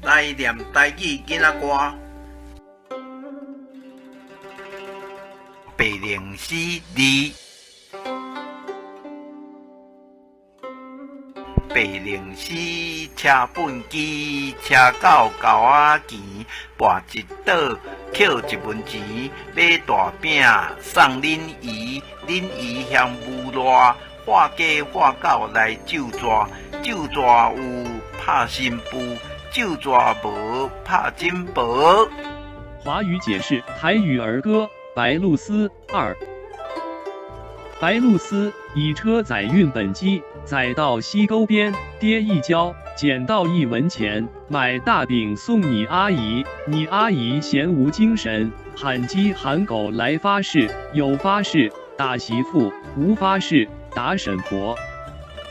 來念台語囡仔歌。白靈詩二，白靈詩車畚箕，車到溝仔墘，跋一倒，抾一文錢，買大餅送恁姨，恁姨嫌無賴，喝雞喝狗來咒蛇，咒蛇有拍新婦，咒蛇無拍金箔。華語解釋台語兒歌《白鷺鷥二》。白鷺鷥以車載運畚箕，載到溪溝邊，跌一跤，撿到一文錢，買大餅送你阿姨。你阿姨嫌無精神，喊雞喊狗來發誓，有發誓打媳婦，無發誓打嬸婆。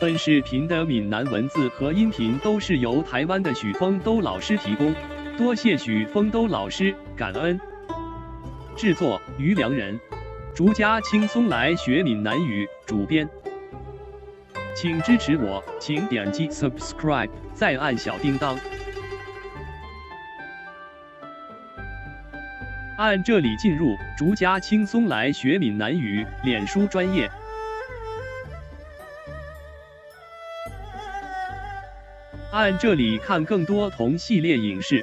本視頻的閩南文字和音頻都是由台灣的許峰都老師提供，多謝許峰都老師，感恩。製作於良人。逐家輕鬆來學閩南語，主編，請支持我，請點擊 subscribe，再按小叮噹，按這裡進入逐家輕鬆來學閩南語臉書專頁，按這裡看更多同系列影視。